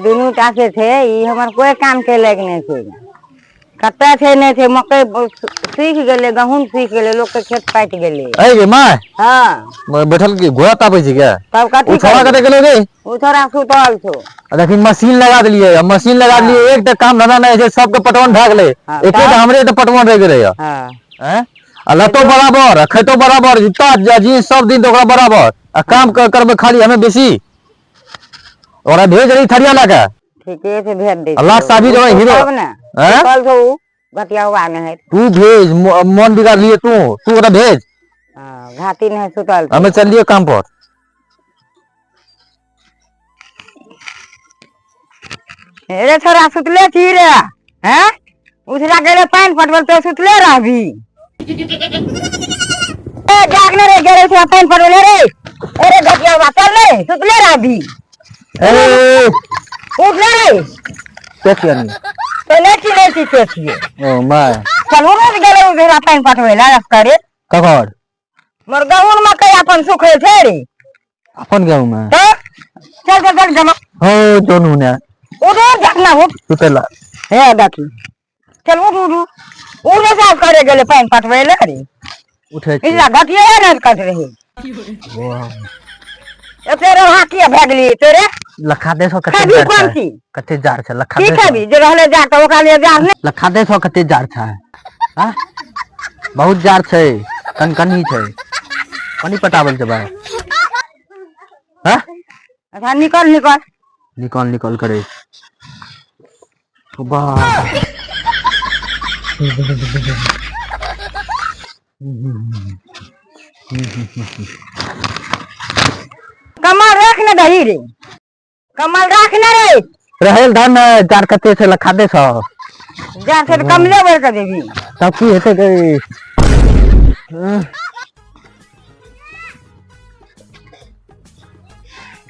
दुनू टा से छै, ई हमर कोइ काम के लायक नहि छै। कतऽ छै नहि छै, मकइ सूखि गेलै, गहूँम सूखि गेलै, लोकके खेत पाटि गेलै। ऐ गे माय। हँ। बैठल की घोड़ा तापै छी के? तब कथी ओ छोड़ा करबै? कतऽ गेलै रे? ओ छोड़ा सुतल छौ। आ देखी, मशीन लगा देलियै, आ मशीन लगा देलियै, एकटा काम धंधा नहि छै, सबके पटवन भए गेलै। हँ, एकेटा तब? हमरे तऽ पटवन रहि गेलै। हँ। हैं आ लतो बराबर आ खैतो बराबर, जूता जींस सब दिन तऽ ओकरा बराबर, आ काम करबै खाली हमे बेसी। ओकरा भेज रही थरिया लए के। ठीके छै, भेज दै। आ लाख साबी जबै हीरो। तब ने। हैं? सुतल छौ उ, घटिया हुआ नहि है। तू भेज, मन बिगाड़लियै तू, तू ओकरा भेज। हँ, घाती नहि, सुतल छौ। हमे चलिए काम पर। रे छोरा, सुतले छी रे? हैं, उठला गेले पानि पटबल तो सुतले रहबी? ए जागने रे, गेले छोरा पानि पटबल रे। अरे घटिया हुआ, चल रे, सुतले रहबी? ए। उठले रे। के छियै आदमी? तो नहि चिन्है छी के छियै? ओ my. चलू ने, गेले उधरा पानि पटबै लए करे। ककर? मोर गहूम मकई अपन सुखै छै रे। अपन गेहूं में? तो चल चल चल जमा। हो दोनू ने। उधर जाना, उठ। सुतेला। हे देखी, चल उठ उठ उठ, साफ करे गेले पानि पटबै ले रे। उठे छी। इला घटिए ने कट रही। एते रहा किया भए गेली तोरे? लखा दे सो कते खाबी जार कोन छै? चीज? कते जार छै लखा की दे सो? खेबी जे रहले जा तऽ ओकरा लिए जार नहि। लखा दे सो कते जार छै? हाँ, बहुत जार छै, कनकनी छै, पानी पटाबल जेबै? हाँ। अच्छा, निकल निकल। निकल निकल करे। वाह। कमल रख ने दही रे, कमल राख ने रे। रहेल धान जार कते छै लखा दे सो? जा से तऽ कमले बढ़ के देबी। तब की हेतै गई?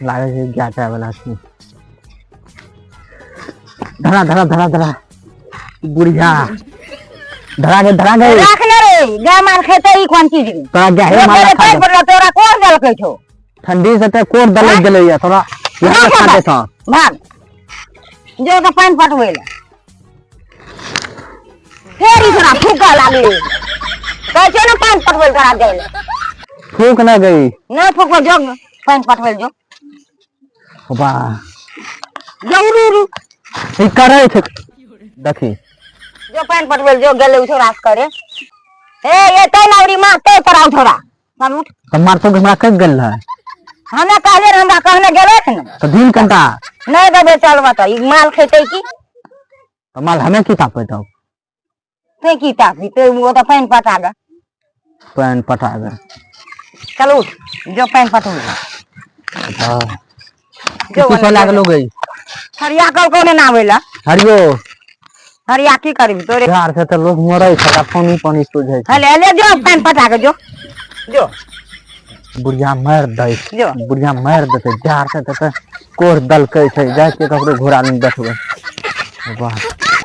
लागै छै गाय जाय वाला छै। धरा धरा धरा धरा, बुढ़िया धरा गे, धरा गे। राख ने रे, गाय मार खेतै ई कोन चीज रे? तोरा गाय मार रे खा पेट दे। पड़ल तोरा कोन देलकै छौ? ठंडी से ते कोर दलक गेलै या तोरा इएह लखा दे छौ। भाग जो तऽ पानि पटबै लए। फेर ई तोरा फूका लागलै, कहै छियौ ने पानि पटबै लए तोरा जाइ लए। फूक ना गई। नहि फूको, जो पानि पटबै लए जो। वाह। जो उड़ू उड़ू। ई करै छै देखी। जो पानि पटबै लए जो, गेलै छोरा से करे। ए ये तै नौरी मारतै तोरा छोरा, चल उठ। तऽ मारतो के हमरा कहि गेल रहै। हमे कहलियै ने, हमरा कहने गेलै ने। तऽ दिन कनिटा। नहि देबै, चल बता, ई माल खेतै की? तऽ माल हमे की तापै तब? ते की तापी ते, ओ तऽ पानि पटा दे। पानि पटा दे। चल उठ, जो पानि पटबै। हाँ। जो। की सब लागलो गई? हरिया कल कोने ना आबै ला। हरियो। हरिया की करबी तोरे? बिहार से तऽ लोग मरै छै, पानी पानी सुझै छै। हले हले, जो पानि पटा के जो जो। बुढ़िया मारि दै। जो। बुढ़िया मारि देतै। बिहार से तऽ कोर दलकै छै, जाइ छियै ककरो घोड़ा लग बैठबै। वाह।